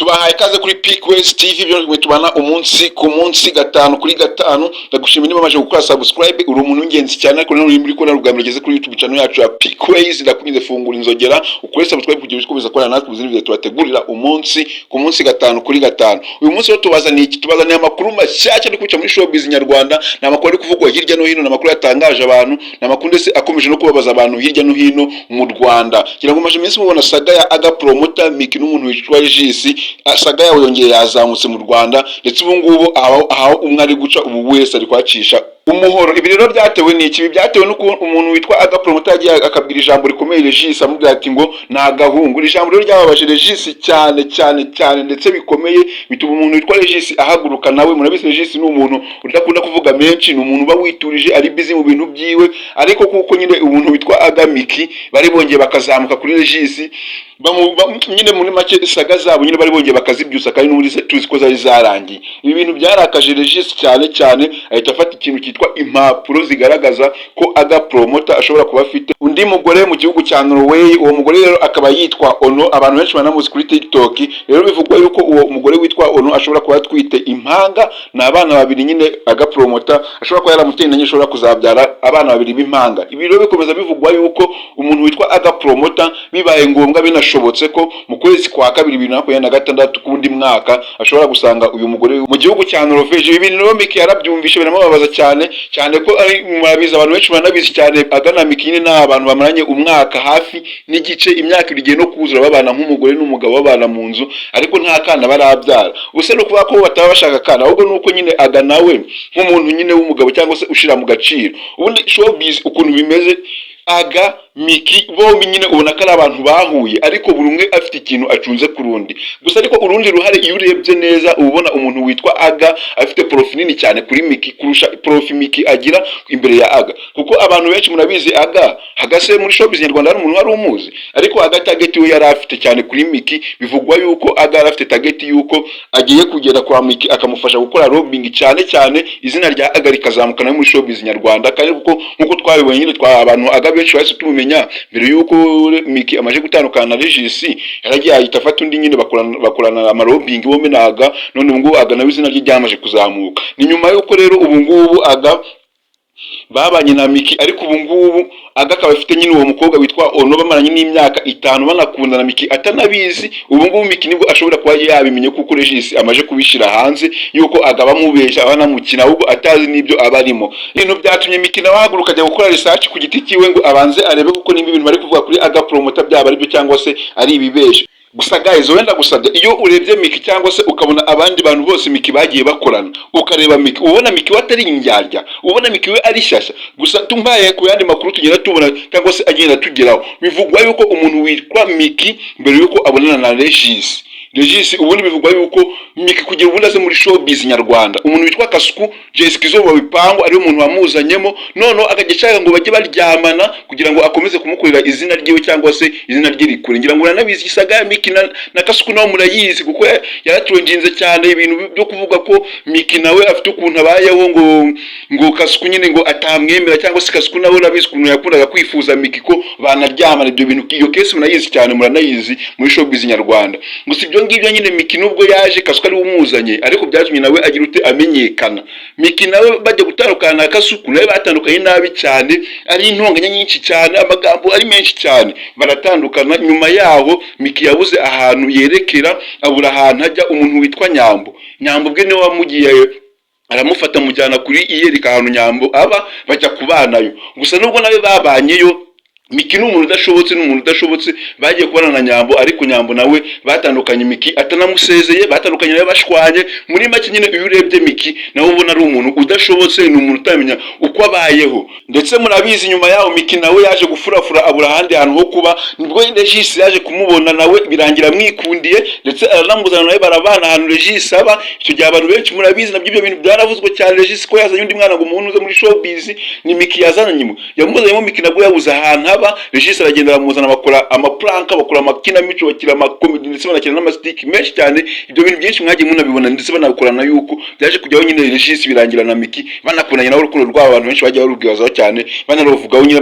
Tubahaye ikaze kuri Peak West TV, byo tubana umunsi ku munsi, gatanu kuri gatanu. Ndagushimira niba wamaze gukora subscribe, uri umuntu w'ingenzi cyane. Ariko nanone muri kubona ubwa mbere ugeze kuri YouTube channel yacu ya Peak Ways, ndakwinginze fungura inzogera, ukore subscribe kugira ukomeze gukorana natwe mu zindi video tubategurira umunsi ku munsi, gatanu kuri gatanu. Uyu munsi rero tubazaniye iki? Tubazaniye amakuru mashyashya ari kuca muri showbiz nyarwanda. Ni amakuru ari kuvugwa hirya no hino, ni amakuru yatangaje abantu, ni amakuru ndetse akomeje no kubabaza abantu hirya no hino mu Rwanda. Ngira ngo maje iminsi mubona saga ya Aga Promoter Miki n'umuntu witwa Regis. Saga yawe yongeye yazamutse mu Rwanda, ndetse ubu ngubu aho umwe ari guca ubu wese ari kwacisha umuhoro. Ibi rero byatewe n'iki? Ibi byatewe n'uko umuntu witwa Aga Promoter yagiye akabwira ijambo rikomeye Regis, amubwira ati ngo ni agahungu. Iri jambo rero ryababaje Regis cyane cyane cyane, ndetse bikomeye, bituma umuntu witwa Regis ahaguruka nawe. Murabizi, Regis ni umuntu udakunda kuvuga menshi, ni umuntu uba witurije, ari busy mu bintu byiwe. Ariko kuko nyine umuntu witwa Aga Miki bari bongeye bakazamuka kuri Regis, nyine muri make saga zabo nyine bari bongeye bakazibyusa, kandi n'ubundi se tuzi ko zari zarangiye. Ibi bintu byarakaje Regis cyane cyane, ahita afata ikintu cyitwa impapuro zigaragaza ko Aga Promoter ashobora kuba afite undi mugore mu gihugu cya Norway. Uwo mugore rero akaba yitwa Ono, abantu benshi banamuzi kuri TikTok. Rero bivugwa yuko uwo mugore witwa Ono ashobora kuba atwite impanga, ni abana babiri nyine Aga Promoter ashobora kuba yaramuteye inda, ashobora kuzabyara abana babiri b'impanga. Ibi rero bikomeza bivugwa yuko umuntu witwa Aga Promoter, bibaye ngombwa, binashobotse ko mu kwezi kwa kabiri 2026 k'undi mwaka ashobora gusanga uyu mugore mu gihugu cya Norvège. Ibi bintu rero Miki yarabyumvishe biramubabaza cyane cyane, ko ari murabizi, abantu benshi baranabizi cyane, Aga na Miki nyine ni abantu bamaranye umwaka hafi n'igice, imyaka 2 igiye no kuzura, babana nk'umugore n'umugabo, babana mu nzu, ariko nta kana barabyara. Ubuse ni ukuvuga ko bataba bashaka akana, ahubwo ni uko nyine Aga nawe nk'umuntu nyine w'umugabo cyangwa se ushira mu gaciro, ubundi showbiz ukuntu bimeze, Aga, Miki bombi nyine ubona ko ari abantu bahuye, ariko buri umwe afite ikintu acunze ku rundi gusa. Ariko urundi ruhare, iyo urebye neza, uba ubona umuntu witwa Aga afite profit nini cyane kuri Miki kurusha profit Miki agira imbere ya Aga, kuko abantu benshi murabizi Aga hagase muri showbiz nyarwanda hari umuntu wari umuzi. Ariko Aga target we yari afite cyane kuri Miki, bivugwa yuko Aga yari afite target yuko agiye kugera kwa Miki akamufasha gukora lobbying cyane cyane, izina rya Aga rikazamuka nawe muri showbiz nyarwanda. Kandi kuko nkuko twabibonye nyine, twa abantu Aga benshi bahise tumumenya mbere yuko Miki amaze gutandukana na Regis, yaragiye ahita afata undi nyine bakorana amalobbying bombi na Aga. None ubu ngubu Aga nawe izina rye ryamaze kuzamuka. Ni nyuma yuko rero ubu ngubu Aga babanye na Miki, ariko ubu ngubu Aga akaba afite nyine uwo mukobwa witwa Ono bamaranye n'imyaka 5, banakundana, Miki atanabizi. Ubu ngubu Miki nibwo ashobora kuba yabimenye, kuko Regis amaze kubishyira hanze yuko Aga bamubeshya, abanamukina, ahubwo atazi n'ibyo aba arimo. Ibintu byatumye Miki nawe ahaguruka ajya gukora research ku giti cyiwe ngo abanze arebe kuko nimba ibintu bari kuvuga kuri Aga Promoter byaba ari byo cyangwa se ari ibibesho. Gusa guys, wenda gusabye, iyo urebye Miki cyangwa se ukabona abandi bantu bose Miki bagiye bakorana, ukareba Miki, ubona Miki we atari indyarya, ubona Miki we ari shyashya. Gusa tumbaye ku yandi makuru tugenda tubona cyangwa se agenda tugeraho, bivugwa yuko umuntu witwa Miki mbere yuko abonana na Regis, ubundi bivugwa yuko Miki kugira ubundi aze muri showbiz nyarwanda, umuntu witwa Kasuku Jessica Izo bipangu ariwe muntu wamuzanyemo, noneho akajya ashaka ngo bajye baryamana kugira ngo akomeze kumukorera izina ryiwe cyangwa se izina rye rikure. Ngira ngo uranabizi, saga ya Miki na Kasuku nawe murayizi, kuko yaratrendinze cyane, ibintu byo kuvuga ko Miki nawe afite ukuntu abayeho, ngo Kasuku nyine ngo atamwemera, cyangwa se Kasuku nawe urabizi ukuntu yakundaga kwifuza Miki ko banaryamana. Ibyo bintu, iyo case murayizi cyane, muranayizi muri showbiz nyarwanda. Gusa ibyo ngibyo nyine, Miki nubwo yaje Kasuku ari we umuzanye, ariko byatumye nawe agira ute? Amenyekana. Miki nawe bajya gutandukana na Kasuku, nawe batandukanye nabi cyane, ari intonganya nyinshi cyane, amagambo ari menshi cyane, baratandukana. Nyuma yaho Miki yabuze ahantu yerekera, abura ahantu ajya. Umuntu witwa Nyambo, Nyambo ubwe niwe wamugiye aramufata, amujyana kuri iyereka ahantu Nyambo aba, bajya kubanayo. Gusa nubwo nawe babanyeyo, Miki ni umuntu udashobotse, ni umuntu udashobotse. Bagiye kubana na Nyambo, ariko Nyambo nawe batandukanye Miki atanamusezeye, batandukanye nawe bashwanye. Muri make nyine, iyo urebye Miki nawe ubona ari umuntu udashobotse, ni umuntu utamenya uko abayeho. Ndetse murabizi, nyuma yaho Miki nawe yaje gufurafura, abura ahandi hantu ho kuba, nibwo Regis yaje kumubona, nawe birangira amwikundiye, ndetse aranamuzana, nawe barabana ahantu Regis aba. Icyo gihe abantu benshi murabizi nabyo, ibyo bintu byaravuzwe cyane, Regis ko yazanye undi mwana ngo umuntu uze muri showbiz, ni Miki yazanyemo, yamuzanyemo. Miki nabwo yabuze ahantu. biraba. Regis aragenda aramuzana, bakora amaprank, bakora amakinamico, bakina amakomedi, ndetse banakina n'amaskit menshi cyane. Ibyo bintu byinshi mwagiye munabibona, ndetse banabikorana yuko byaje kujyaho nyine. Regis birangira na Miki banakundanye nawe. Urukundo rwabo abantu benshi bagiye barubwibazaho cyane, banaruvugaho nyine,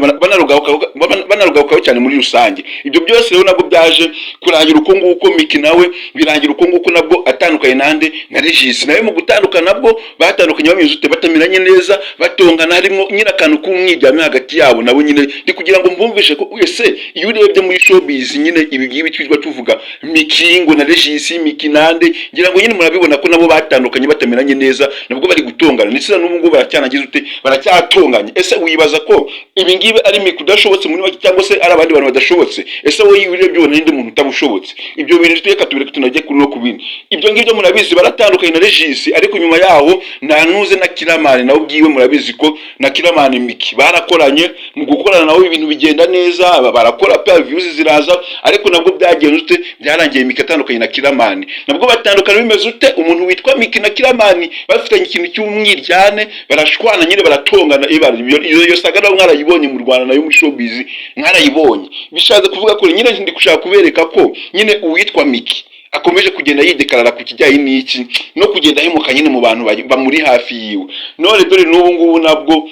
banarugarukaho cyane muri rusange. Ibyo byose rero nabwo byaje kurangira uko nguko. Miki nawe birangira uko nguko, nabwo atandukanye nande? Na Regis. Nawe mu gutandukana nabwo batandukanye bameze ute? Batamiranye neza, batongana, harimo nyine akantu k'umwiryane hagati yabo nabo nyine. Ndi kugira ngo mbumvishe ko ese iyo urebye muri showbiz nyine, ibi ngibi twirirwa tuvuga Miki ngo na Regis, Miki nande, ngira ngo nyine murabibona ko nabo batandukanye batameranye neza, nabwo bari gutongana, ndetse na n'ubu ngubu baracyanagize ute? Baracyatonganye. Ese wibaza ko ibi ngibi ari Miki udashobotse muri make, cyangwa se ari abandi bantu badashobotse? Ese wowe iyo urebye ubona ninde muntu utabushobotse? Ibyo bintu reka tubireke, tunajye kuri no ku bindi. Ibyo ngibyo murabizi, baratandukanye na Regis, ariko nyuma yaho nta nuze na Kiramani nawe ubwiwe. Murabizi ko na Kiramani Miki barakoranye. Mu gukorana nawe ibintu bigenda neza, barakora pe, views ziraza, ariko nabwo byagenze ute? Byarangiye Miki atandukanye na Kiramani. Nabwo batandukana bimeze ute? Umuntu witwa Miki na Kiramani bafitanye ikintu cy'umwiryane, barashwana nyine, baratongana. Ibara iyo saga nabo mwarayibonye mu Rwanda, nayo muri showbiz mwarayibonye. Bishatse kuvuga ko nyine ndi gushaka kubereka ko nyine uwitwa Miki akomeje kugenda yidekarara ku kijyanye n'iki, no kugenda ahemuka nyine mu bantu bamuri hafi yiwe. None dore n'ubu ngubu nabwo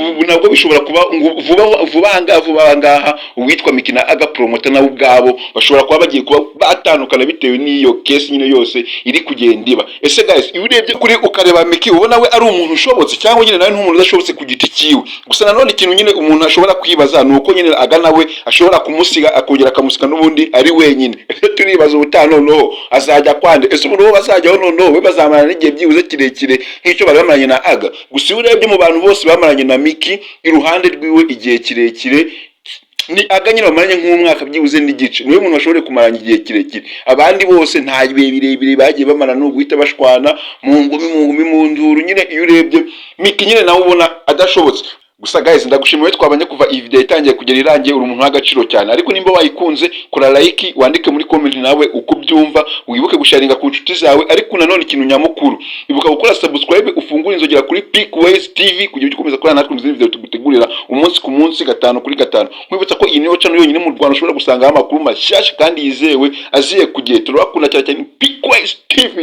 ubu nabwo bishobora kuba ngo vuba vuba ahangaha, vuba ahangaha, uwitwa Miki na Aga Promota nabo ubwabo bashobora kuba bagiye kuba batandukana bitewe n'iyo case nyine yose iri kugenda iba. Ese guys, iyo urebye kuri ukareba Miki, ubona we ari umuntu ushobotse, cyangwa nyine nawe nk'umuntu udashobotse ku giti cyiwe? Gusa nanone ikintu nyine umuntu ashobora kwibaza ni uko nyine Aga nawe ashobora kumusiga, akongera akamusiga n'ubundi ari wenyine. Ese turibaza ubutaha noneho azajya kwande? Ese umuntu wo bazajyaho noneho we bazamarana n'igihe byibuze kirekire nk'icyo bari bamaranye na Aga? Gusa iyo urebye mu bantu bose bamaranye na Miki iruhande rwiwe igihe kirekire, ni Aga nyine bamaranye nk'umwaka byibuze n'igice, niwe muntu bashoboye kumarana igihe kirekire. Abandi bose nta bihe birebire bagiye bamara, ni uguhita bashwana mu ngumi, mu ngumi, mu nduru nyine. Iyo urebye Miki nyine nawe ubona adashobotse. Gusa guys, ndagushimiye twabanye kuva iyi video itangiye kugera irangiye, uri umuntu w'agaciro cyane. Ariko nimba wayikunze, kora like, wandike muri comment nawe uko ubyumva, wibuke gusharinga ku nshuti zawe. Ariko nanone ikintu nyamukuru, ibuka gukora subscribe, ufungure inzogera kuri Peak Ways TV kugira ujye ukomeza kubana natwe mu zindi video tugutegurira umunsi ku munsi, gatanu kuri gatanu. Nkwibutsa ko iyi niyo channel yonyine mu Rwanda ushobora gusangaho amakuru mashyashya kandi yizewe aziye ku gihe. Turabakunda cyane cyane, Peak Ways TV.